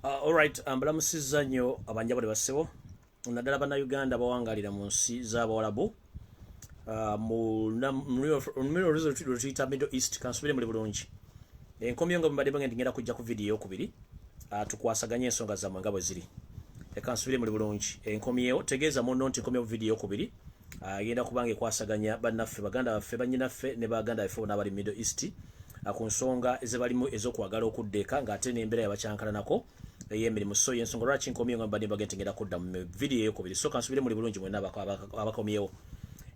Alright, mbalamusizza nnyo abanjabule bassebo, naddala Bannayuganda abawangalira mu nsi z'Abawalabu, mu lulimi lwe tuyita Middle East. Kansubire muli bulungi. Enkomyo nga bwembadde bange ngenda kujja ku vidiyo eyokubiri, tukwasaganye ensonga zammwe nga bwe ziri. Leka nsubire muli bulungi. Enkomyewo, tegeeza munno nti nkomyewo vidiyo eyokubiri, egenda kubanga ekwasaganya bannaffe, baganda baffe, bannyinaffe ne baganda baffe bonna abali Middle East, ku nsonga ezebalimu ez'okwagala okudda eka ng'ate n'embeera yabakyankalanako ey'emirimu. So yensonga lwaki nkomyewo nga mbadde mbagende ngenda kudda mu vidiyo eyokubiri. So kansubire muli bulungi mwenna abakomyewo.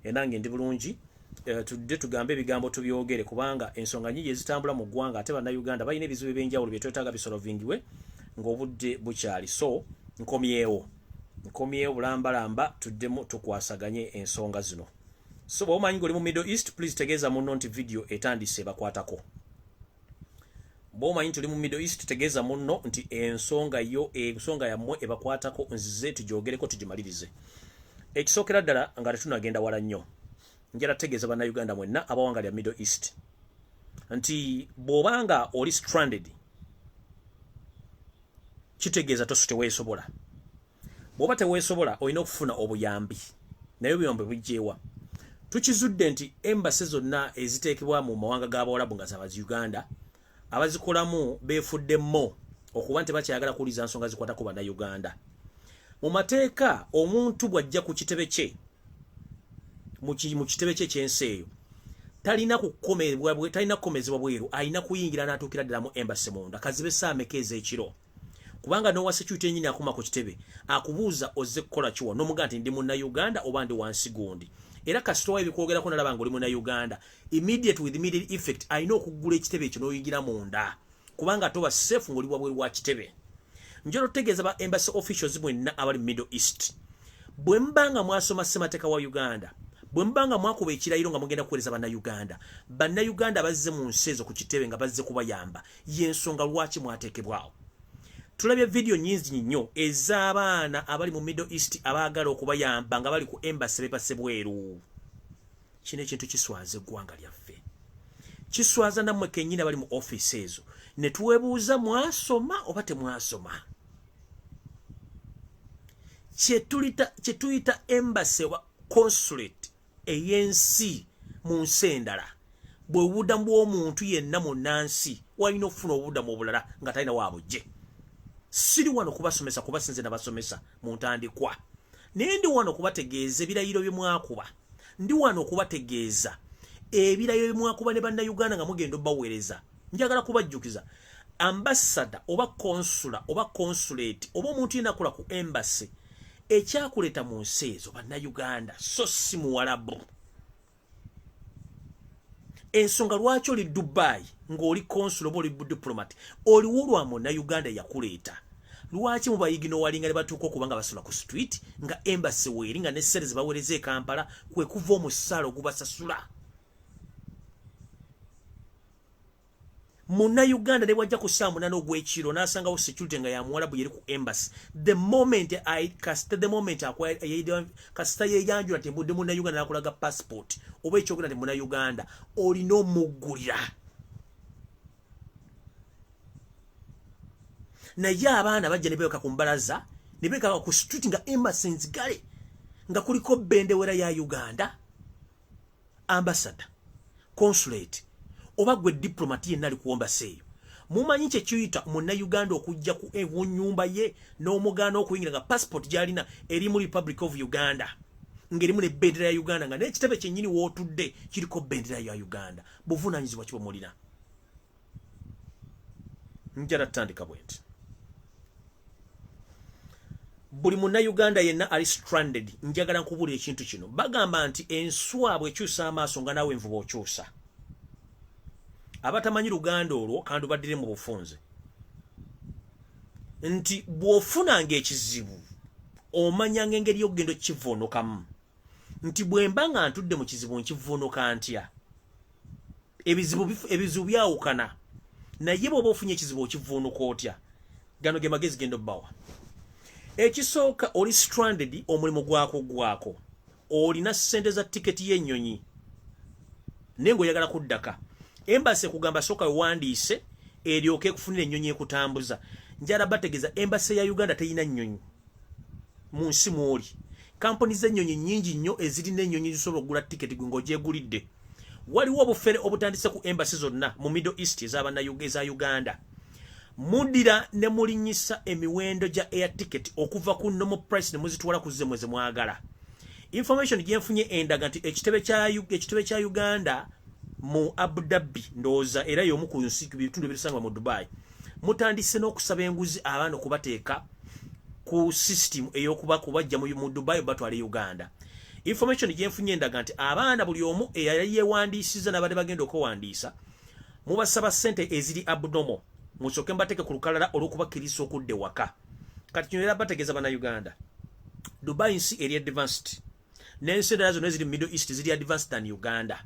Enange ndi bulungi. Tudde tugambe ebigambo tubyogere, kubanga ensonga nyingi ezitambula mu ggwanga, ate Bannayuganda balina ebizibu ebyenjawulo bye twetaaga bisolvingibwe ng'obudde bukyali. So nkomyewo, nkomyewo bulambalamba, tuddemu tukwasaganye ensonga zino. So bw'omanyi ng'oli mu Middle East, please tegeeza munno nti vidiyo etandise bakwatako. Bw'omanyi nti oli mu Middle East, tegeeza munno nti ensonga yo, ensonga yammwe ebakwatako, nzize tugyogereko, tugimalirize. Ekisookera ddala, nga tetunagenda wala nnyo, njala tegeeza Bannayuganda mwenna abawangalira Middle East nti bw'obanga oli stranded, kitegeeza tosu teweesobola. Bw'oba teweesobola, olina okufuna obuyambi. Naye obuyambi bujjeewa? Tukizudde nti embassy zonna eziteekebwa mu mawanga g'Abawalabu nga zabazi Uganda, abazikolamu beefudde mo okuba nti bakyayagala kuwuliza nsonga zikwatako Bannayuganda. Mu mateeka, omuntu bw'ajja ku kitebe kye, mu kitebe kye ekyensi eyo, talina kukomezebwa, talina kukomezebwa bweru. Alina kuyingira n'atuukira ddala mu embassy munda, kazibe saameka ez'ekiro, kubanga nowa security enyini akuma ku kitebe akubuuza, "Ozze kukola kiwa?" N'omugaa nti, "Ndi Munnayuganda oba ndi wansi gundi." Era kasita wa ebikwogerako nalaba nga oli Munnayuganda, immediate, with immediate effect, alina okuggula ekitebe ekyo n'oyingira munda, kubanga toba safe ng'oli wabweru wa kitebe. Njala otegeeza ba embassy officials mwenna abali Middle East, bwe muba nga mwasoma ssemateeka wa Uganda, bwe muba nga mwakuba ekirayiro nga mugenda kuweereza Bannayuganda, Bannayuganda bazze mu nsi ezo ku kitebe nga bazze kubayamba, y'ensonga lwaki mwateekebwawo. Tulabye vidiyo nyingi nnyo ez'abaana abali mu Middle East abaagala okubayamba nga bali ku embassy, bepase bweru. Kino ekintu kiswaza eggwanga lyaffe, kiswaza nammwe kennyini abali mu ofiisi ezo, ne twebuuza, mwasoma oba temwasoma? Kyetuyita embassy oba consulate ey'ensi mu nsi endala, bwe bubudamu bw'omuntu yenna munnansi walina okufuna obubudamu obulala nga talina waabujje. Siri wano kubasomesa, kuba sinze nabasomesa mu ntandikwa, naye ndi wano kubategeeza ebirayiro bye mwakuba. Ndi wano okubategeeza ebirayiro bye mwakuba ne Bannayuganda nga mugenda obbaweereza. Njagala kubajjukiza, ambassador oba consular oba consulate oba omuntu yenna akola ku embassy, ekyakuleeta mu nsi ezo Bannayuganda, so si Muwalabu. Ensonga lwaki oli Dubai ng'oli consul oba oli diplomat, oliwo lwa Munnayuganda yakuleeta. Lwaki mubayiginowalinga ne batuuka okuba nga basula ku street, nga embassy weeri, nga ne ssente ze baweereza e Kampala kwe kuva omusaala ogubasasula? Munnayuganda ne bwajja ku ssaawa 8 ogw'ekiro n'asangawo security nga yamuwalabu yeri ku embassy, the moment I kasita, the moment kasita yeyanjula nti mbudde Munnayuganda, n'akulaga passport oba ekyogera nti Munnayuganda, olina omuggulira. Naye abaana bajja ne beeka ku mbalaza, ne beeka ku street nga embassy nzigale, nga kuliko bendewera ya Uganda. Ambassador, consulate oba gwe diplomat yenna ali ku embassy eyo, mumanyi kyekiyita Munnayuganda okujja ku nyumba ye n'omugaana okuyingira, nga passport gy'alina eri mu Republic of Uganda, ng'erimu ne bendera ya Uganda, nga n'ekitebe kyennyini w'otudde kiriko bendera ya Uganda? Buvunaanyizibwa ki bwe mulina? Njala tutandika bwe nti, buli Munnayuganda yenna ali stranded, njagala nkubuulira ekintu kino. Bagamba nti enswa bw'ekyusa amaaso, nga naawe envuba okyusa. Abatamanyi Luganda olwo, kandubaddire mu bufunze nti bw'ofunanga ekizibu, omanyanga engeri y'okugenda okkivuunukamu, nti bwe mba nga ntudde mu kizibu, nkivuunuka ntya? Ebizibu byawukana, naye bw'oba ofunye ekizibu, okivuunuka otya? Gano ge magezi genda obbawa. Ekisooka, oli stranded, omulimu gwako, olina ssente za tiketi y'ennyonyi, naye ng'oyagala kuddaka. Embassy ekugamba, "Sooka wewandiise eryoke ekufunira ennyonyi ekutambuza." Njala bategeeza, embassy ya Uganda teyina nnyonyi mu nsi mwoli. Kampuni z'ennyonyi nnyingi nnyo ezirina ennyonyi zisobola okugula tiketi gwe ng'ogyegulidde. Waliwo obufere obutandise ku embassy zonna mu Middle East eza Uganda. Muddira ne mulinnyisa emiwendo gya air ticket okuva ku normal price ne muzitwala ku zemwe ze mwagala. Information gyenfunye endaga nti ekitebe kya Uganda mu Abu Dhabi, ndowooza era y'omu ku nsi bitundu ebisangibwa mu Dubai, mutandise n'okusaba enguzi abaana okubateeka ku system ey'okuba kubajja mu Dubai batwala e Uganda. Information gyenfunye endaga nti abaana buli omu eyali yeewandiisiza n'abadde bagenda okwewandiisa, mubasaba ssente eziri abnormal, musooke mbateeke ku lukalala olw'okubakkiriza okudda ewaka. Kati kino era bategeeza Bannayuganda, Dubai nsi eri advanced, n'ensi endala zonna eziri mu Middle East ziri advanced than Uganda.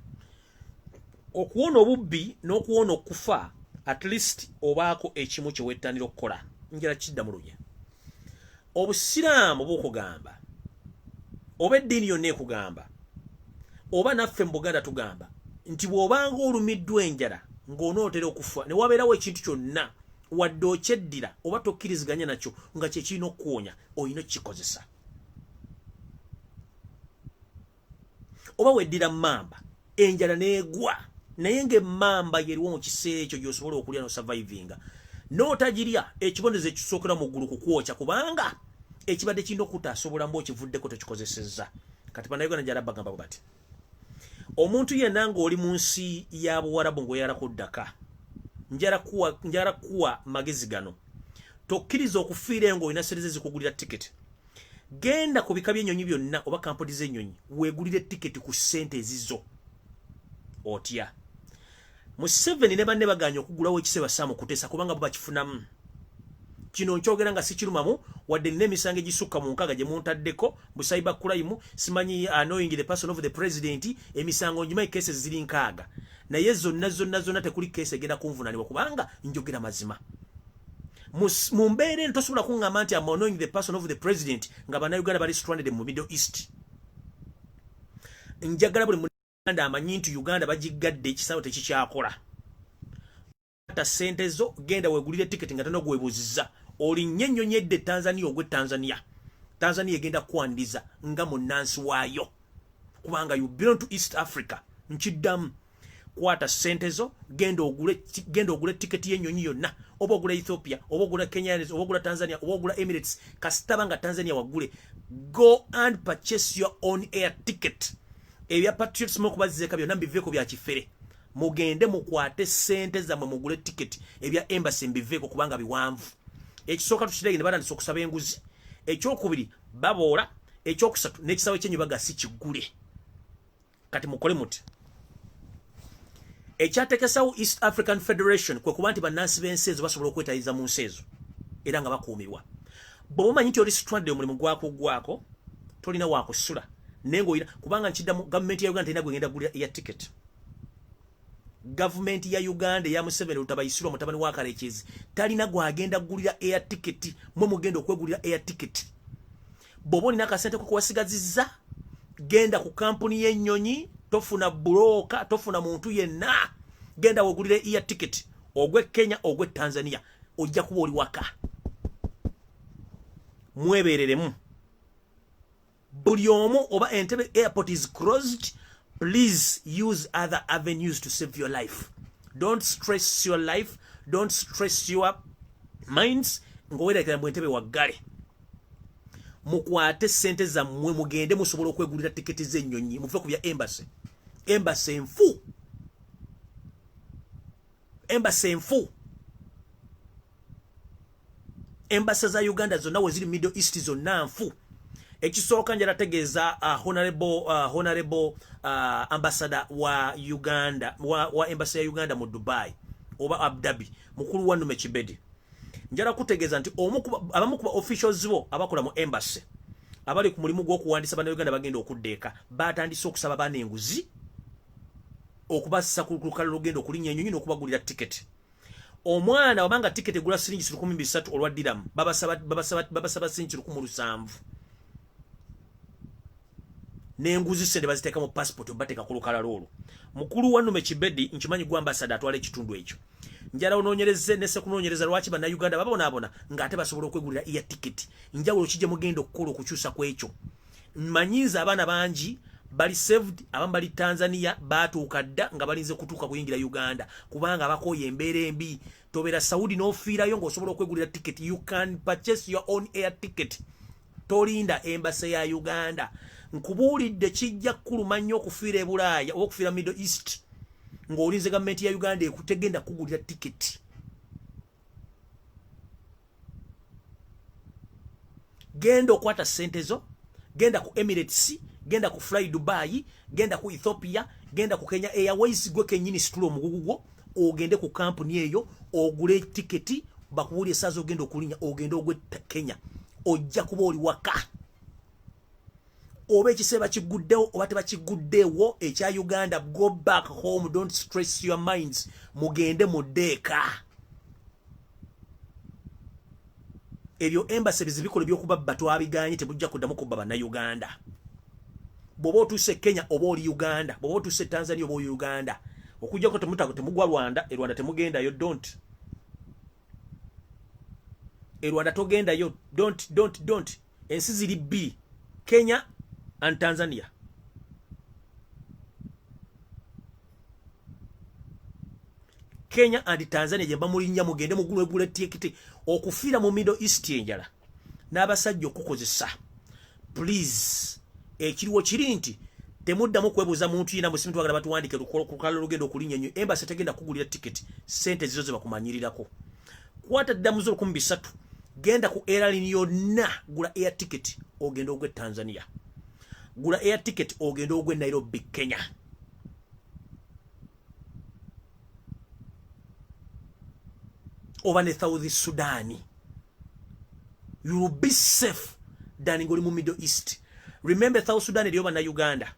Okuwona obubbi n'okuwona okufa, at least obaako ekimu kye wettanira okukola. Njala kidda mu lunye. Obusiraamu bukugamba, oba eddiini yonna ekugamba, oba naffe mu Buganda tugamba nti bw'obanga olumiddwa enjala ng'onootera okufa, ne wabeerawo ekintu kyonna wadde okyeddira oba tokkiriziganya nakyo nga kyekirina okukuwonya, olina okukikozesa. Oba weddira mmamba, enjala n'egwa, naye ng'emmamba yeriwo mu kiseera ekyo gy'osobola okulya n'osurvivinga, n'otagirya, ekibonerezo ekisookera mu ggulu kukwokya, kubanga ekibadde kirina okutaasa obulamu okivuddeko, tokikozesezza. Kati Bannayuganda, njala bagamba bwe bati: omuntu yenna ng'oli mu nsi ya Buwarabu ng'oyagala kuddaka, njala kuwa magezi gano: tokkiriza okufiira ng'olina sente ze zikugulira tiketi. Genda ku bika by'ennyonyi byonna oba kampuni z'ennyonyi, weegulire tiketi ku ssente ezizo. Otya Museveni ne banne baganye okugulawo ekiseba Saamu Kuteesa, kubanga bo bakifunamu. Kino nkyogera nga sikirumamu, wadde nina emisango egisukka mu 60 gye muntaddeko bu cyber crime, simanyi annoying the person of the president. Emisango ngimanyi, cases ziri 60, naye zonna zonna zonna tekuli case egenda kunvunanibwa, kubanga njogera mazima. Mu mbeera eno tosobola kuŋŋamba nti am annoying the person of the president nga Bannayuganda bali stranded mu Middle East. Njagala buli Uganda amanyi nti Uganda bagiggadde, ekisawo tekikyakola. Ta ssente zo, genda weegulire tiketi nga tonagwebuuzizza, olinnye ennyonyi edda e Tanzania, ogwe Tanzania. Tanzania egenda kwandiza nga munnansi waayo, kubanga you belong to East Africa. Nkiddamu, kwata ssente zo, genda ogule tiketi y'ennyonyi yonna, oba ogula Ethiopia, oba ogula Kenya Airlines, oba ogula Tanzania, oba ogula Emirates, kasitaba nga Tanzania waggule. Go and purchase your own air ticket. Ebya Patriots mukubazizeeka byonna mbiveeko, bya kifere. Mugende mukwate ssente zammwe mugule tiketi. Ebya embassy mbiveeko kubanga biwanvu. Ekisooka, tukirege ne batandisa okusaba enguzi. Ekyokubiri, baboola. Ekyokusatu, n'ekisawo ekyenyi baga si kiggule. Kati mukole muti: ekyatekesawo East African Federation kwe kuba nti bannansi b'ensi ezo basobola okwetayiza mu nsi ezo era nga bakuumibwa. Bw'oba omanyi nti oli stranded, omulimu gwakuggwako, tolina wakusula, naye ng'olina, kubanga nkiddamu, gavumenti ya Uganda terina gwegenda gulira eya ticket. Gavumenti ya Uganda eya Museveni, Lutabayisirwa mutabani wa Karekezi, talina gwagenda kugulira air ticket. Mwe mugenda okwegulira air ticket. Bw'oba olina akasente ko kuwasigazizza, genda ku kampuni y'ennyonyi, tofuna broker, tofuna muntu yenna, genda wegulire air ticket ogwe Kenya, ogwe Tanzania, ojja kuba oli waka. Mwebereremu buli omu. Oba Entebbe airport is closed, please use other avenues to save your life. Don't stress your life, don't stress your minds ng'owerekera mu Entebbe waggale. Mukwate sente zammwe, mugende, musobola okwegulira tiketi z'ennyonyi. Muve ku bya embassy. Embassy enfu, embassy enfu. Embassy za Uganda zonna we ziri Middle East zonna nfu. Ekisooka, njala tegeeza honorable ambassador wa Uganda wa embassy ya Uganda mu Dubai oba Abu Dhabi, mukulu wa Nume Kibedi, njala kutegeeza nti abamu kuba officials bo abakola mu embassy abali ku mulimu gw'okuwandiisa Bannayuganda bagenda okudda eka, batandise okusaba baana enguzi okubassa ku lukala lugenda okulinnya ennyonyi n'okubagulira tiketi. Omwana wabanga tiketi egula siringi 300 olwa diramu, babasaba siringi 1700 n'enguzi. Sente baziteeka mu passport, obateeka ku lukalala olwo. Mukulu wa Nume Kibedi, nkimanyi gwa ambassador atwala ekitundu ekyo. Njala onoonyereze nese kunoonyereza lwaki Bannayuganda babonaabona ng'ate basobola okwegulira air ticket. Njawulo kijje mugenda okukola okukyusa ku ekyo. Mmanyiiza abaana bangi bali saved, abamu bali Tanzania, baatuuka dda nga balinze kutuuka kuyingira Uganda kubanga abakooye embeera embi. Tobeera Saudi n'ofiirayo ng'osobola okwegulira ticket. You can purchase your own air ticket. Tolinda embassy ya Uganda. Nkubuulidde, kijja kukuluma nnyo okufiira e Bulaaya oba okufiira Middle East ng'olinze gavumenti ya Uganda ekutegenda kugulira tiketi. Genda okwata ssente zo, genda ku Emirates, genda ku Fly Dubai, genda ku Ethiopia, genda ku Kenya Airways. Gwe kennyini situla omugugu gwo, ogende ku kampuni eyo ogule tiketi, bakubuulire essaawa z'ogenda okulinnya, ogende ogwe Kenya. Ojja kuba oli waka, oba ekiseera bakiguddewo oba tebakiguddewo ekya Uganda. Go back home, don't stress your minds. Mugende muddeeka. Ebyo embassy bizibikola ebyokubabba twabiganye, tebujja kuddamu kubba Bannayuganda. Bw'oba otuuse Kenya oba oli Uganda, bw'oba otuuse Tanzania oba oli Uganda, okujjako temutako temugwa Rwanda. E Rwanda temugendayo, don't. E Rwanda togendayo, don't, don't, don't. Ensi ziri bbiri, Kenya and Tanzania. Kenya and Tanzania gye bamulinnya, mugende mugulwegula tikiti. Okufiira mu Middle East enjala n'abasajja okukozesa, please. Ekiriwo kiri nti temuddamu kwebuuza muntu yina musimu. Twagala batuwandike lukala lugenda okulinnya nnyo. Embassy tegenda kugulira tiketi, sente zizo ze bakumanyirirako. Kwata ddamu zo 1300, genda ku airline yonna, gula air ticket ogenda ogwe Tanzania, gula air ticket ogenda ogwe Nairobi, Kenya. Oba ne South Sudan. You will be safe than ngoli mu Middle East. Remember, South Sudan eriyo Bannayuganda,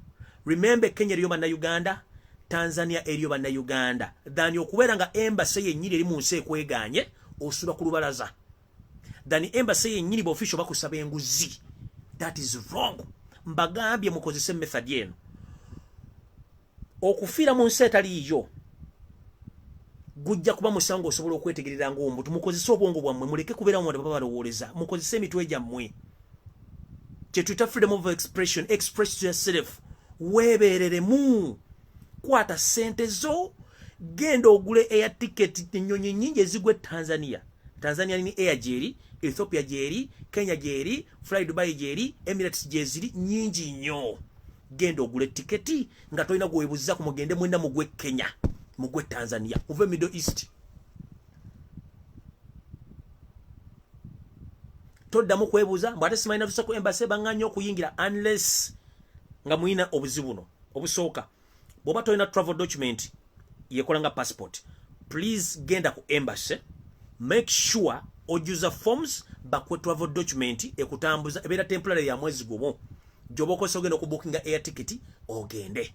remember, Kenya eriyo Bannayuganda, Tanzania eriyo Bannayuganda, than okubeera nga embassy yennyini eri mu nsi ekweganye, osula ku lubalaza, than embassy yennyini b'official bakusaba enguzi. That is wrong. Mbagambye mukozese method eno. Okufiira mu nsi etaliiyo gujja kuba musango. Osobola okwetegerera ng'omuntu. Mukozese obwongo bwammwe, muleke kubeera mu bantu babalowooleza. Mukozese emitwe gyammwe, kyetuyita freedom of expression. Express yourself, weebereremu. Kwata ssente zo, genda ogule air ticket. Ennyonyi nnyingi ezigwa e Tanzania. Tanzania ni air gyeri, Ethiopia gyeri, Kenya gyeri, Fly Dubai gyeri, Emirates gyeziri, nnyingi nnyo. Genda ogule tiketi nga tolina gwewebuuza ku. Mugende mwenna mugwe Kenya, mugwe Tanzania, muve Middle East. Toddamu kwebuuza mbw ate simanyi natuse ku embassy baŋŋanya okuyingira, unless nga muyina obuzibu buno obusooka. Bw'oba tolina travel document yekola nga passport, please genda ku embassy, make sure ojuza forms bakwe travel document ekutambuza. Ebeera temporary ya mwezi gumu, gyoba okozesa ogenda okubookinga air ticket ogende.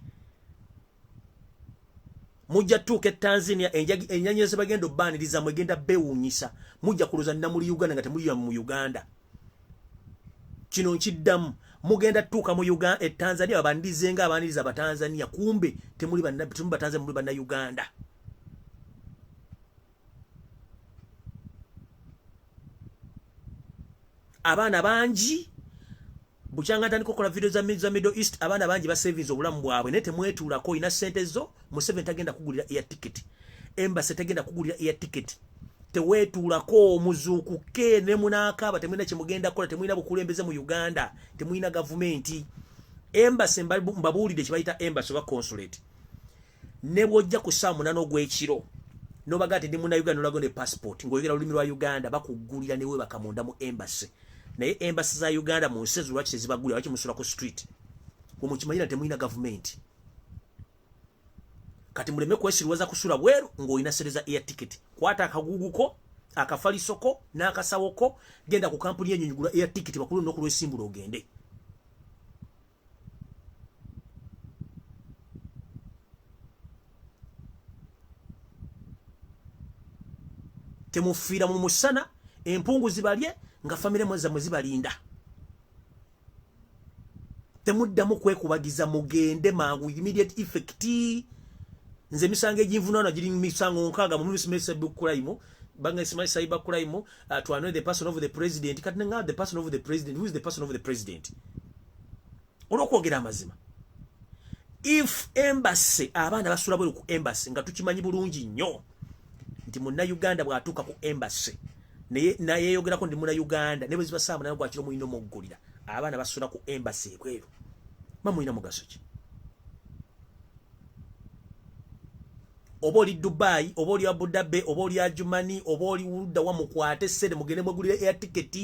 Mujja tuuka e Tanzania, ennyonyi zebagenda obbaaniriza mwegenda bewuunyisa. Mujja kulooza namuli Uganda nga temuli mu Uganda. Kino nkiddamu, mugenda tuuka mu Uganda, e Tanzania, babandize nga abaniriza Abatanzania, kumbe temuli Batanzania, muli Bannayuganda. Abaana bangi bukyanga ntandika okukola video za Middle East, abaana bangi basavinze obulamu bwabwe, naye temwetuulako. Olina sente zo, Museveni tagenda kugulira air ticket, embassy tegenda kugulira air ticket. Teweetuulako, muzuukuke ne munaakaaba. Temulina kyemugenda kukola, temulina bukulembeze mu Uganda, temulina gavumenti. Embassy, mbabuulidde kyebayita embassy oba consulate. Ne bw'ojja ku ssaawa 8 ogw'ekiro nobaga nti ndi Munnauganda, nolago ne passport ng'oyogera lulimi lwa Uganda, bakuggulira ne weebaka munda mu embassy. Naye embassy za Uganda mu nsi ezo lwaki tezibagulira? Lwaki musula ku street? Bwemukimanyira temulina gavumenti. Kati muleme kwesiriwaza kusula bweru ng'olina sente za air ticket. Kwata akaguguko, akafalisoko n'akasawoko, genda ku kampuni y'ennyonyi, gula air ticket, bakulu olunaku lwesimbula ogende. Temufiira mu musana, empungu zibalye nga famire mwe zibalinda. Temuddamu kwekubagiza, mugende mangu, immediate effect. Nze emisango eginvunaana giri misango 6 mu cyber crime, banga cyber crime, to annoy the person of the president. Kati nga the person of the president, who is the person of the president? Olw'okwogera amazima, if embassy, abaana basula bweru ku embassy, nga tukimanyi bulungi nnyo nti Munnayuganda bw'atuuka ku embassy naye nayeeyogerako ndi Munnayuganda, ne bwe ziba saa 8 gwakiro mulina omuggulira. Abaana basula ku embassy ebweru, bamulina mugaso ki? Oba oli Dubai, oba oli Abu Dhabi, oba oli Ajumani, oba oli ludda wa, mukwate ssente mugende mwegulire air ticket,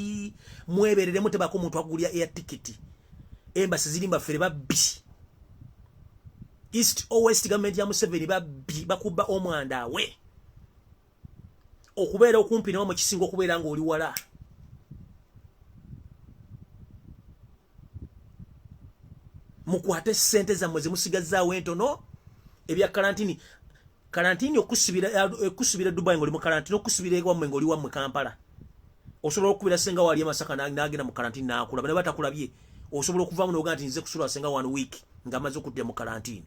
mwebereremu, tebako omuntu agulira air ticket. Embassy ziri mbafere, babbi. East or west, gavumenti ya Museveni babbi, bakuba omwanda awe. Okubeera okumpi newamwe kisinga okubeera ng'oli wala. Mukwate ssente zammwe zemusigazaawo entono. Ebya karantini, karantini okusibira Dubai ng'oli mu karantini, okusibira ewammwe ng'oli wammwe Kampala. Osobola okukubira senga wali e Masaka n'agenda mu karantini n'akulaba, ne batakulabye osobola okuvaamu n'ogaa nti nze kusula senga one week ng'amaze okudda mu karantini.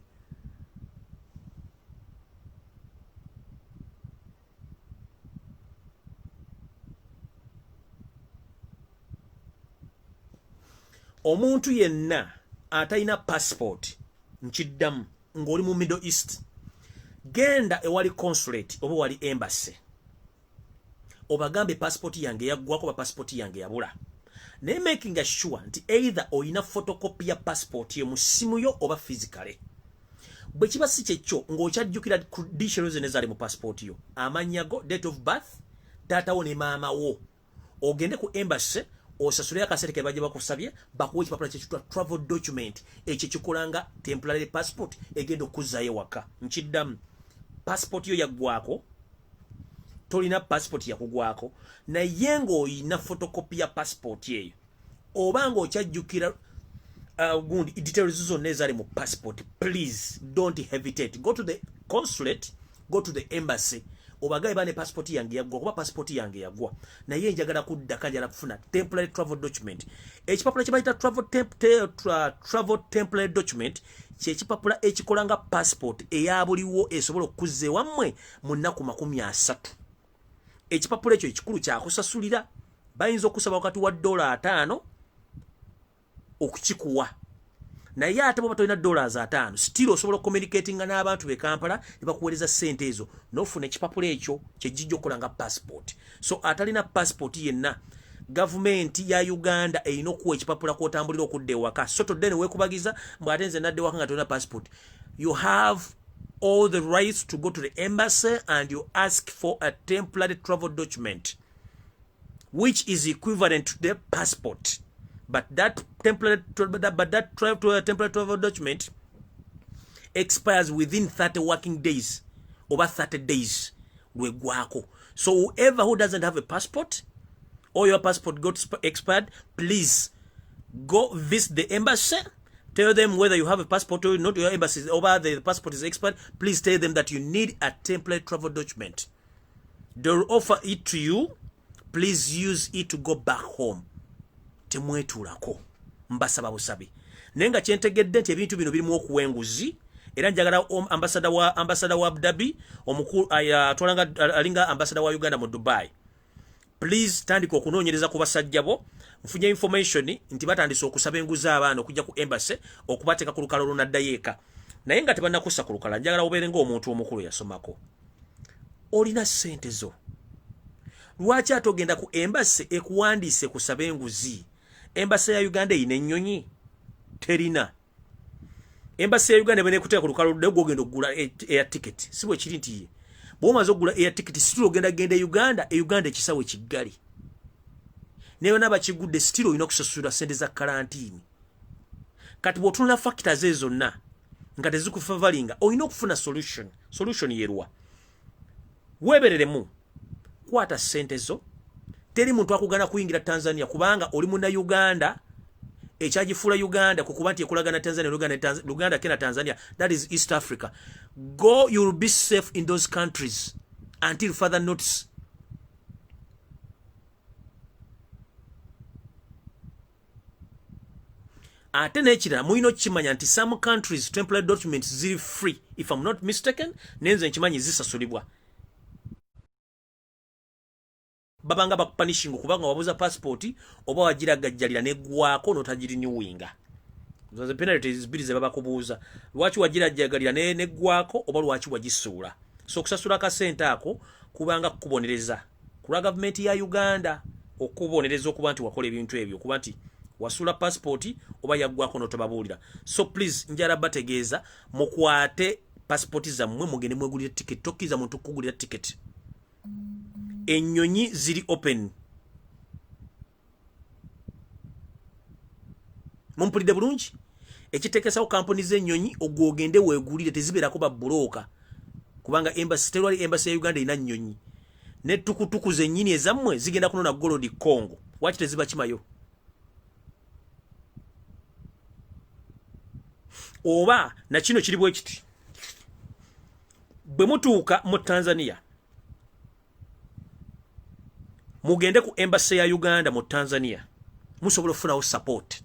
Omuntu yenna atalina passport, nkiddamu, ng'oli mu Middle East, genda ewali consulate oba wali embassy, obagambe passport yange yaggwako ba passport yange yabula, naye making sure nti either oyina photocopy ya passport ye mu simu yo oba physically. Bwe kiba si kyekyo, ng'okyajjukira details zonna ezaali mu passport yo, amannya go, date of birth, taatawo ne maama wo, ogende ku embassy osasule akasente ke bajja bakusabye, bakuwa ekipapula kyekitwa travel document. Ekyo kikola nga temporary passport egenda okuzzaayo waka. Nkiddamu, passport yo yaggwako, tolina passport yakugwako, naye ng'oyina photocopy ya passport eyo oba ng'okyajjukira gundi details zonna ezaali mu passport, please don't hesitate, go to the consulate, go to the embassy, obagabe bane passport yange yaggwa kuba passport yange yagwa, naye njagala kuddaka, njagala kufuna temporary travel document. Ekipapula kye bayita travel temporary document kyekipapula ekikola nga passport eya buliwo, esobola okuzza ewammwe mu nnaku 30. Ekipapula ekyo ekikulu kyakusasulira, bayinza okusaba wakati wa $50 okukikuwa, naye ate bwoba tolina $50, still osobola okucommunicatinga n'abantu be Kampala ne bakuweereza ssente ezo n'ofuna ekipapula ekyo kyejijja okukola nga passport. So atalina passport yenna, gavumenti ya Uganda erina okuwa ekipapula kwotambulira okudda ewaka. So todde ne weekubagiza mbw ate nze nadda ewaka nga tolina passport. You have all the rights to go to the embassy and you ask for a temporary travel document which is equivalent to the passport, but that temporary travel document expires within 30 working days over 30 days lwegwako. So whoever who doesn't have a passport or your passport got expired, please go visit the embassy, tell them whether you have a passport or not, your embassy over the passport is expired. Please tell them that you need a temporary travel document. They'll offer it to you. Please use it to go back home. Temwetuulako, mbasaba busabi. Naye nga kyentegedde nti ebintu bino birimu okuwa enguzi, era njagala ambassador wa Abu Dhabi omukulu atwalanga alinga ambassador wa Uganda mu Dubai, please tandika okunoonyereza ku basajja bo. Nfunye information nti batandise okusaba enguzi abaana okujja ku embassy okubateeka ku lukalo olunaddayo eka, naye nga tebannakussa ku lukala. Njagala obeere ng'omuntu omukulu yasomako, olina ssente zo, lwaki ate ogenda ku embassy ekuwandiise kusaba enguzi? Embassy ya Uganda eyina ennyonyi? Terina. Embassy ya Uganda bwenekuteeka ku lukalo ludde, gwogenda okugula air ticket, si bwe kiri? Nti ye bw'omaze okugula air ticket, still ogenda genda e Uganda. E Uganda ekisawo ekiggale, naye bana bakigudde, still olina okusasula sente za karantini. Kati bw'otunula factors ezo zonna nga tezikufavoringa, olina okufuna solution. Solution yerwa? Weebereremu, kwata ssente zo. Teri muntu akugana kuyingira Tanzania kubanga oli Munnauganda. Ekyagifuula Uganda kukuba nti ekolagana Tanzania, Uganda, Uganda, Kenya, Tanzania, that is East Africa. Go, you will be safe in those countries until further notice. Ate n'ekirala, mulina okukimanya nti some countries temporary documents ziri free, if I'm not mistaken, naye nze nkimanyi zisasulibwa. Babanga bakupunishinga okubanga wabuza passport oba wagiragajjalira neggwako n'otagirenewinga. Zo penalties bbiri ze babakubuuza: lwaki wagirajjagalira neggwako oba lwaki wagisuula. So okusasula akasente ako kubanga kukubonereza ku lwa gavumenti ya Uganda, okubonereza okuba nti wakola ebintu ebyo, okuba nti wasuula passport oba yaggwako n'otobabuulira. So please, njala bategeeza, mukwate passport zammwe, mugende mwegulire ticket. Tokkiriza muntu kukugulira ticket. Ennyonyi ziri open. Mumpulidde bulungi? Ekiteekesawo kampuni z'ennyonyi, ogwogende weegulire, tezibeerako babbulooka, kubanga embassy terwali. Embassy ya Uganda erina nnyonyi ne tukutuku zennyini ezammwe zigenda kunona gold Congo. Waki tezibakimayo? Oba nakino kiri bwe kiti: bwe mutuuka mu Tanzania, mugende ku embassy ya Uganda mu Tanzania, musobola okufunawo support.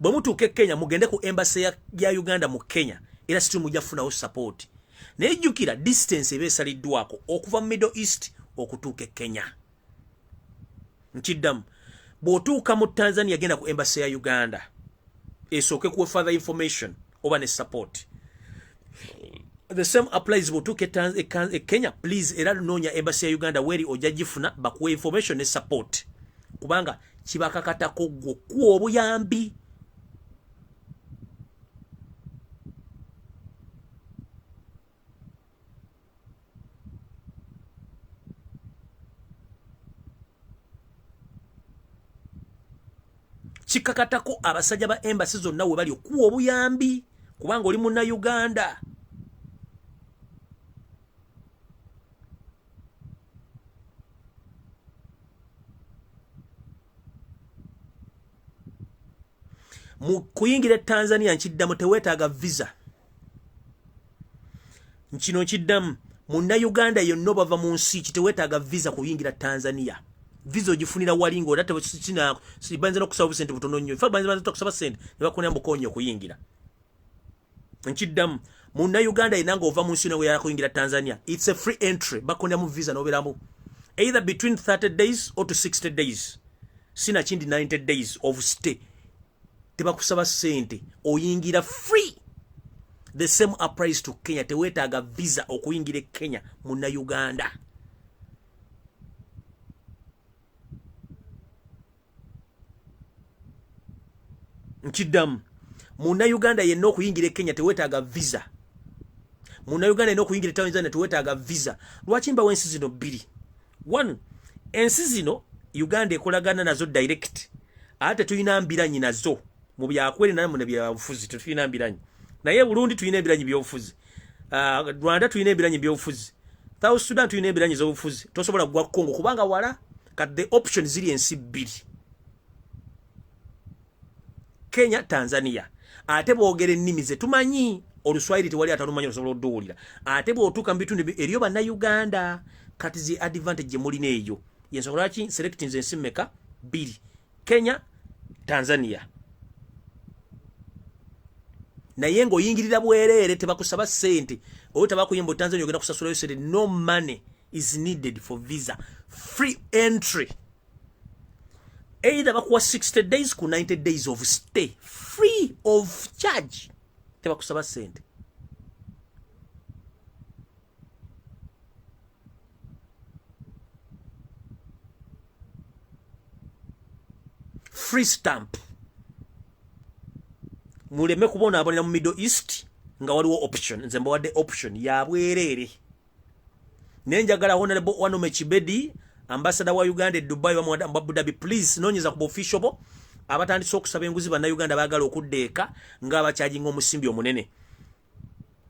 Bwe mutuuka e Kenya, mugende ku embassy ya Uganda mu Kenya, era still mujja kufunawo support. Naye jjukira, distance eba esaliddwako okuva mu Middle East okutuuka e Kenya. Nkiddamu, bw'otuuka mu Tanzania, genda ku embassy ya Uganda esooke kuwa further information oba ne support. The same applies bw'otuuka e Kenya. Please, era noonya embassy ya Uganda weri, ojja gifuna, bakuwa information ne support, kubanga kibakakatako gwo kuwa obuyambi. Kikakatako abasajja ba embassy zonna we bali okuwa obuyambi, kubanga oli Munnauganda. Mu kuyingira e Tanzania, nkiddamu, teweetaaga visa. Nkino nkiddamu, Munnauganda yonna obava mu nsi ki, teweetaaga visa kuyingira Tanzania. Visa ogifunira wali nga era bayinza nokusaba obusente butono nnyo. Infact, bayinza kusaba sente ne bakunira mukonya okuyingira. Nkiddamu, Munnauganda yenna nga ova mu nsi yonna kuyingira Tanzania, it's a free entry. Bakonera mu visa nobeeramu either between 30 days or to 60 days, sinakindi 90 days of stay. Tebakusaba sente, oyingira free. The same applies to Kenya. Teweetaaga visa okuyingira e Kenya, Munnauganda. Nkiddamu, Munnauganda yenna okuyingira e Kenya teweetaaga visa. Munnauganda yenna okuyingira e Tanzania teweetaaga visa. Lwaki mbawo ensi zino bbiri? One, ensi zino Uganda ekolagana nazo direct, ate tetulina mbiranyi nazo mu byakwerinda mu byabufuzi, tetulina mbiranyi. Naye Burundi tulina ebiranyi byobufuzi, Rwanda tulina ebiranyi byobufuzi, South Sudan tulina ebiranyi z'obufuzi. Tosobola kugwa Congo kubanga wala. Kati the option ziri ensi bbiri, Kenya, Tanzania. Ate boogera ennimi ze tumanyi. Oluswayiri tewali atalumanyi, osobola odduwulira. Ate bw'otuuka mu bitundu eriyo Bannayuganda. Kati zi advantage gye mulina eyo yensonga lwaki selectinze ensi mmeka? Bbiri, Kenya, Tanzania. Naye ng'oyingirira bwereere, tebakusaba ssente oba tebakuyimba. Tanzania ogenda kusasulayo sente. No money is needed for visa, free entry. Either bakuwa 60 days ku 90 days of stay, free of charge, tebakusaba sente. Free stamp. Muleme kubonaabonera mu Middle East nga waliwo option. Nze mbawadde option ya bwereere. Naye njagala Honorable Wanume Kibedi, ambassador wa Uganda e Dubai, mu Abu Dhabi, please noonyeza ku official bo abatandise okusaba enguzi Bannayuganda baagala okudda eka ng'abakyajinga omusimbi omunene.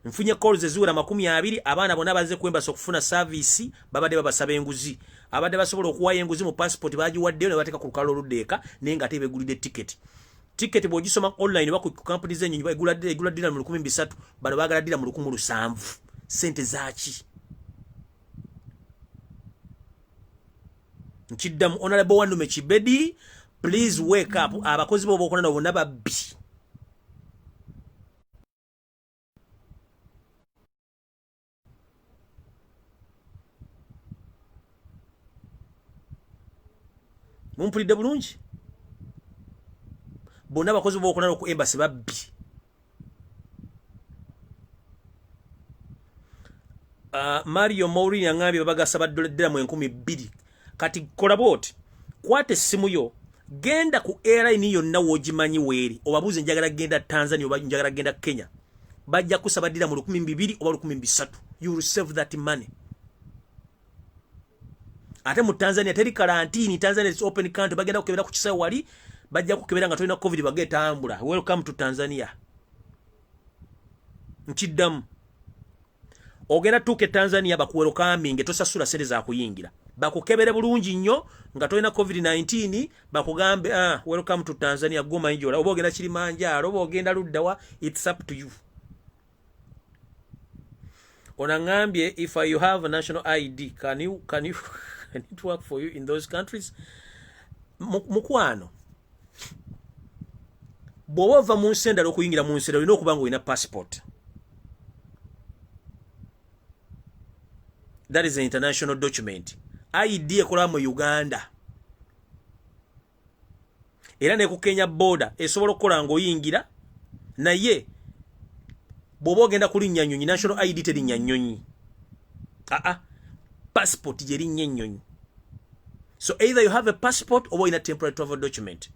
Nfunye calls eziwera 20. Abaana bonna bazze ku embassy okufuna service babadde babasaba enguzi. Abadde basobola okuwayo enguzi mu passport bagiwaddeyo ne bateeka ku lukalo oludda eka, naye nga ate begulidde ticket. Ticket bw'ogisoma online oba ku kampuni z'ennyonyi, egula dirham 1300, bano baagala dirham 1700. Sente zaaki? Nkiddamu, Honorable Wanume Kibedi, Please wake up. Abakozi bo bokolana bonna babbi. Mumpulidde bulungi? Bonna abakozi bokolana ku embassy babbi. Mario Maureen yangambye babagasaba dola mu 2000. Kati kola bwoti, kwata essimu yo, genda ku airline yonna w'ogimanyi weeri, obabuuze njagala genda Tanzania oba njagala genda Kenya. Bajja kusaba dirham 2000 oba 1300. You will save that money. Ate mu Tanzania teri karantini. Tanzania is open country. Bagenda kukebera ku kisaawe wali, bajja kukebera nga tolina COVID, bagetambula. Welcome to Tanzania. Nkiddamu, ogenda tuuka e Tanzania bakuwelcominge, tosasula sente za kuyingira, bakukebere bulungi nnyo nga tolina COVID-19, bakugambe, "Ah, welcome to Tanzania." Gomanyi gyola, oba ogenda Kilimanjaro oba ogenda luddawa, it's up to you. Ono aŋŋambye, if you have a national ID, can it work for you in those countries? Mukwano, bw'oba ova mu nsi endala okuyingira mu nsi endala, olina okuba nga olina passport. That is an international document. ID ekola mu Uganda era ne ku Kenya border esobola okukola ng'oyingira, naye bw'oba ogenda kulinnya nnyonyi, national ID terinnya nnyonyi. Aa, passport gyerinnya ennyonyi. So either you have a passport oba olina temporary travel document.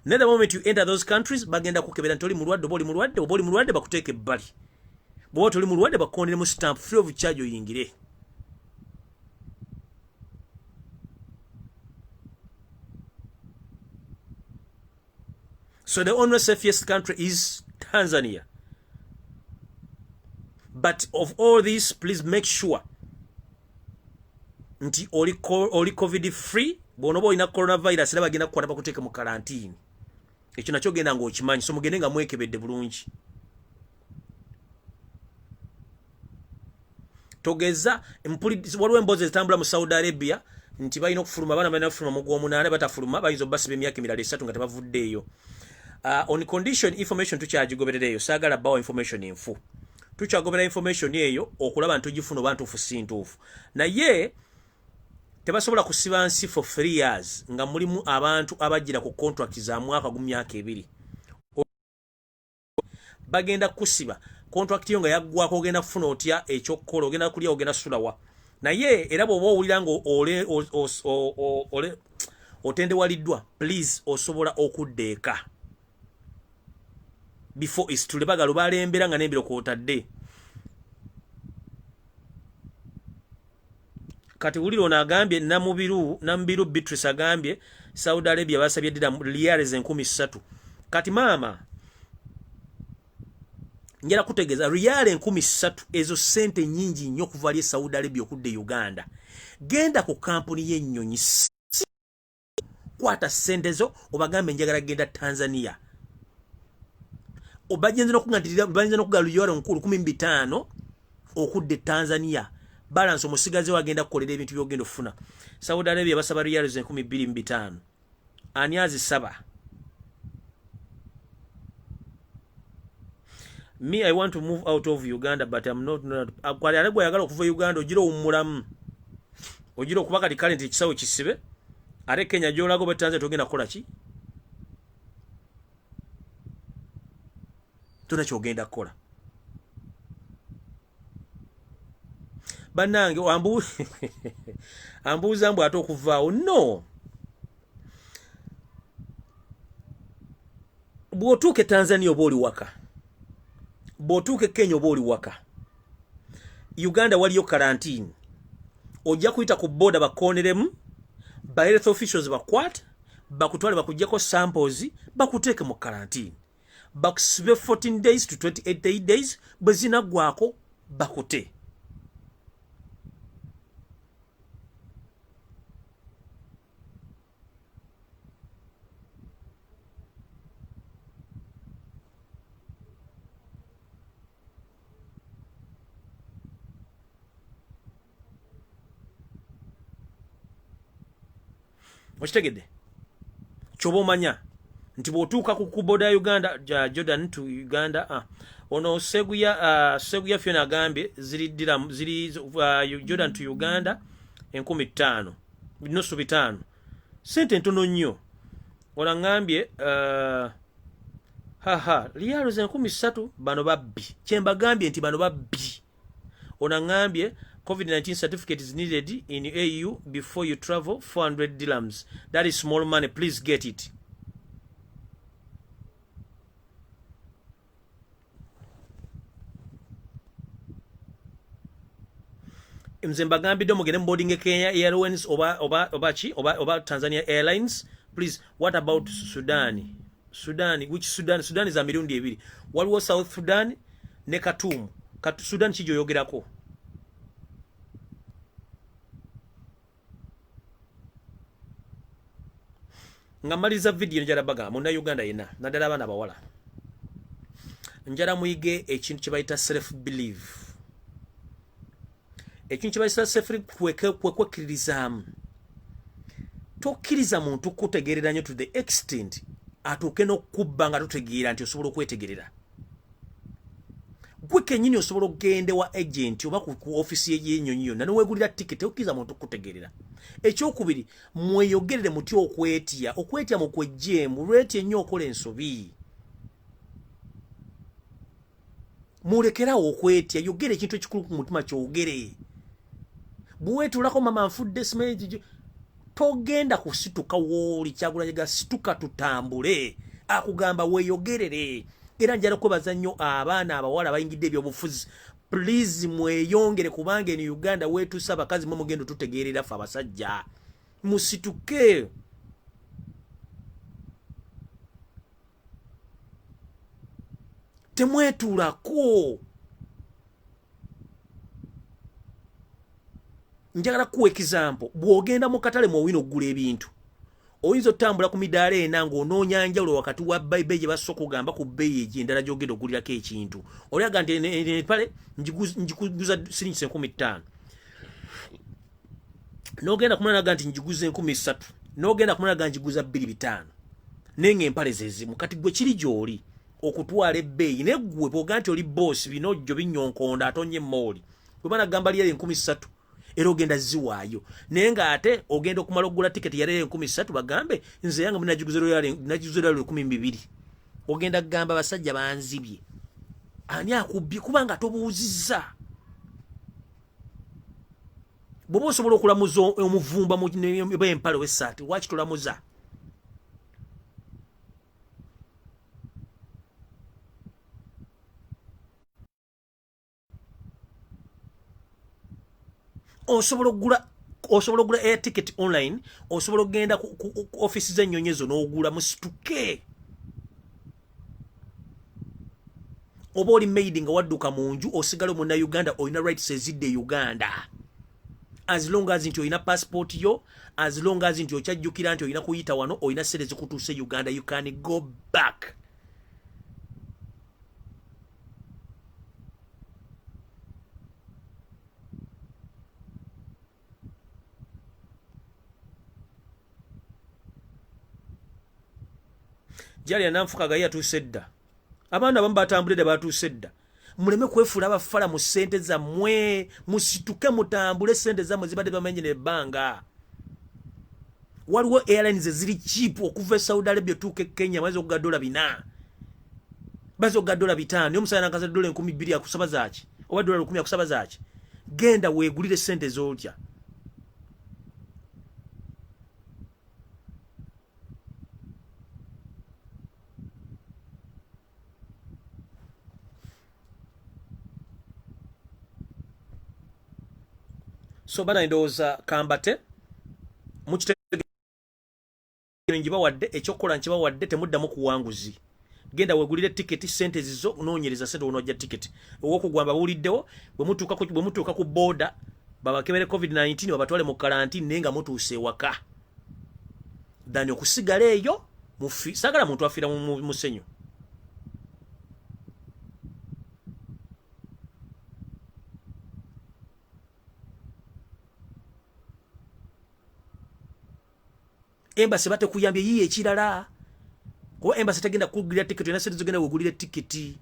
Naye the moment you enter those countries, bagenda kukebera nti oli mulwadde oba oli mulwadde, oba oli mulwadde bakuteeka ebbali, bw'oba toli mulwadde bakukonderemu stamp free of charge oyingire. So the only safest country is Tanzania. But of all this, please make sure nti oli COVID free. Bw'onoba olina coronavirus era bagenda kukwata bakuteeke mu karantini. Ekyo nakyo genda ng'okimanyi. So mugende nga mwekebedde bulungi. Togeza, waliwo emboozi ezitambula mu Saudi Arabia nti balina okufuluma, abaana balina okufuluma mu gw'omunaana. Batafuluma bayinza obasiba emyaka emirala 3 nga tebavuddeeyo. On condition information tukyagigoberera eyo, saagala bawa information enfu. Tukyagobera information eyo okulaba nti tugifuna oba ntuufu si ntuufu, naye tebasobola kusiba nsi for 3 years nga mulimu abantu abajjira ku contract za mwaka gu myaka 2. Bagenda kusiba contract yo nga yaggwako, ogenda kufuna otya ekyokukola? Ogenda kulya? Ogenda sulawa? Naye era bw'oba owulira nga otendewaliddwa, please, osobola okudda eka before isitule bagalo balembera nga n'embiro kwotadde. Kati wulira ono agambye, Namubiru, Namubiru Beatrice agambye Saudi Arabia basabye dirham riyals 3000. Kati maama, njala kutegeeza, riyal 3000 ezo sente nyingi nnyo okuva ali e Saudi Arabia okudda e Uganda. Genda ku kampuni y'ennyonyi, kwata sente zo, obagambe njagala genda Tanzania. Bayinza n'okugala riyal 1500 okudda e Tanzania, balance omusigaze wagenda kukolera ebintu byogenda okufuna. Saudi Arabia basaba riyals 2500. Ani azisaba? Me, I want to move out of Uganda, but I'm not. Kwali ale gwayagala okuva Uganda, ogira owummulamu, ogira okuba kati kale nti ekisawo kisibe, ate Kenya gyolaga oba Tanzania togenda kukola ki? Tona kyogenda kukola. Bannange, ambuuza mbu ate okuvaawo. No, bw'otuuka e Tanzania oba oli waka, bw'otuuka e Kenya oba oli waka. Uganda waliyo karantini. Ojja kuyita ku border, bakoneremu ba health officials, bakwate bakutwale, bakugjako samples, bakuteeke mu karantini, bakusibe 14 days to 28 days. Bwe zinaggwako bakute. Okitegedde? Kyoba omanya nti bw'otuuka ku boda ya Uganda, Jordan to Uganda, ono Seguya Fiona agambye ziri dirham, ziri Jordan to Uganda 5,000, 5.5, sente ntono nnyo. Ono aŋŋambye haha riyals 3,000. Bano babbi, kyembagambye nti bano babbi. Ono aŋŋambye COVID-19 certificate is needed in AU before you travel, 400 dirhams, that is small money, please get it. Nze mbagambidde mugende mu boarding Kenya Airlines oba ki oba Tanzania Airlines. Please, what about Sudan? Sudan, which Sudan? Sudan za mirundi ebiri, waliwo South Sudan ne Khartoum. Sudan ki gyoyogerako? Nga maliriza vidiyo, njala bagamba munnayuganda yenna, naddala abaana abawala, njala muyige ekintu kye bayita self belief, ekintu kye bayita self kwekwekkiririzaamu. Tokkiriza muntu kutegeerera nnyo to the extent atuuke n'okukubba nga totegeera nti osobola okwetegerera gwe kennyini. Osobola okugenda wa agent oba ku ofisi y'ennyonyi yonna neweegulira tiketi. Okkiriza muntu kutegeerera. Ekyokubiri, mweyogerere mutya okwetya. Okwetya mukwejjeemu. Lwetya ennyo okola ensobi. Mulekerawo okwetya. Yogera ekintu ekikulu ku mutima, kyogere. Bwewetuulako, mama nfudde, simanyi, togenda kusituka wooli. Kyagulanyi situka tutambule akugamba weeyogerere. Era njala kwebaza nnyo abaana abawala bayingidde ebyobufuzi. Please mweyongere, kubanga eno Uganda weetuuse, abakazi mwe mugendo tutegeerera ffe abasajja. Musituke. Temwetuulako. Njagala kuwa example. Bw'ogenda mu katale mwowina okugula ebintu, oyinza otambula ku midaala ena ng'onoonya njawulo wakati wa bbeeyi gye basooka ogamba ku bbeeyi egyo endala gy'ogenda ogulirako ekintu. Olyaga nti empale njikuguza siringisa 5,000, n'ogenda kumala naga nti njiguza 3,000, n'ogenda kumala naga njiguza 2,500, naye ng'empale zezimu. Kati gwe kiri gy'oli okutwala ebbeeyi. Naye ggwe bw'oga nti oli boosi, binojjo binyonkonda atonye emmooli, bwe banagamba lyeri 3,000 era ogenda ziwaayo. Naye ng'ate ogenda okumala okugula tiketi yaleero 3,000, bagambe nze yange munagiguze 12,000, ogenda kugamba abasajja banzibye. Ani akubbye? Kubanga tobuuzizza. Bw'oba osobola okulamuza omuvumba oba empale w'essaati, lwaki tolamuza? Osobola okugula air ticket online, osobola okugenda ku ofisi z'ennyonyi ezo n'ogula. Musituke. Oba oli maid nga wadduka mu nju, osigale Munnayuganda, olina rights ezidde e Uganda, as long as nti olina passport yo, as long as nti okyajjukira nti olina kuyita wano, olina sente zikutuuse Uganda, you can go back. Jali ananfukaga yatuuse dda. Abaana abamu batambulidde, batuuse dda. Muleme kwefuula abafala mu ssente zammwe. Musituke mutambule, sente zammwe zibadde bamenye nebbanga. Waliwo airlines eziri cheap okuva e Saudi Arabia otuuka e Kenya, bayinza okuga $4, bayinza okuga $5. Naye omusajja nakaza $2,000 akusaba zaaki? Oba $1,000 akusaba zaaki? Genda weegulire sente z'otya. So bana, ndowooza kambate mukitegere, ngibawadde ekyokukola, nkibawadde. Temuddamu kuwanguzi. Genda wegulire tiketi, sente zizo, noonyereza sente wonojja tiketi owokugwamba. Buwuliddewo, bwe mutuuka ku border babakebere COVID-19, babatwale mu karantini, naye nga mutuuse ewaka than okusigala eyo. Saagala muntu afiira mu musenyu. Embassy batekuyambye, yiye ekirala, kuba embassy tegenda kugulira tiketi. Olina sente zogenda wegulira tiketi.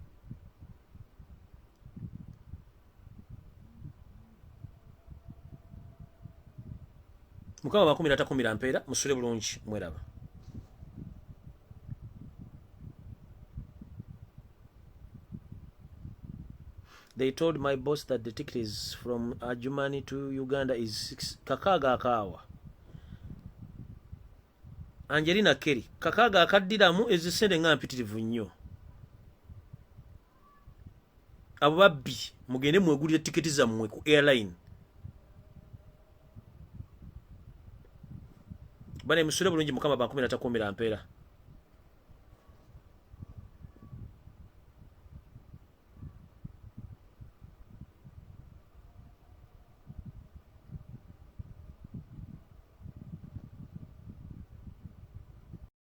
Mukama bakumira takumira mpeera. Musule bulungi, mweraba. They told my boss that the ticket is from Adjumani to Uganda is six kakaaga akaawa. Angelina Kelly, kakaaga akaddiramu ezisente nga mpitirivu nnyo. Abo babbi, mugende mwegulire tiketi zammwe ku airline. Bane, musule bulungi. Mukama bankumira takumira mpeera.